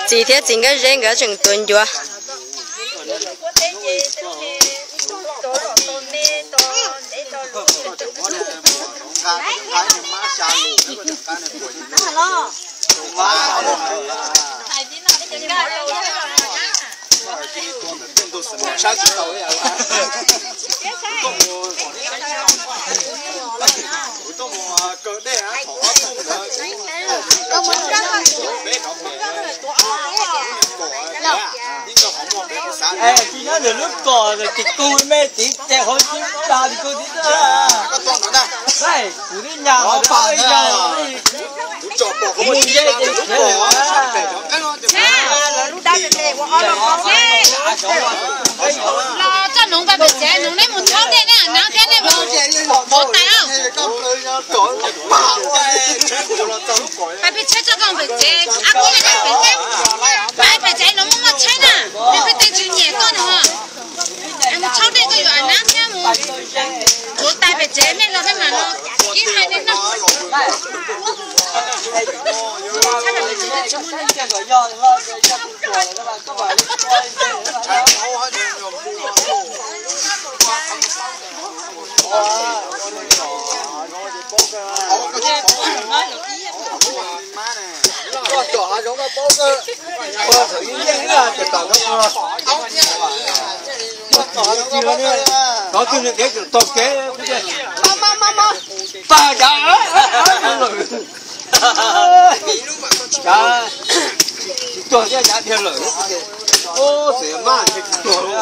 Txiv thiab txiv Nkaj Zeb nkawd tseem tuav ncuav. Tsis nyob ntawm lub kom tis kug me tiv tes hauv tsis tas tis kug tib tag. Kuv twb nyas los pa yog mus ze tes khiav lawm. Los txoj noov pais pem tsev, noov neb mus tshawb dej neb nab thiab neb mus pov tais. Pais peb tsheb txoj koj pem tsev, ab kub le pem tsev, pais pem tsev los muaj muaj tsheb na, peb peb tej tsis nyiam koj no. Mus tshawb dej koj yuav nab thiab mus pov tais pem tsev, mej los mej mam los kib hais nej no. Koj tom hav zoov koj paub kawg. Koj thaum ib yeej ib ces tom koj koj. Koj tom hav zoov koj paub kawg. Koj twg niag kev tseem taug kev. Tag cav lawm. Cav tsis tuag thiab cav dhia lawm. Ub, txiv maj ntshe tsis tuag li.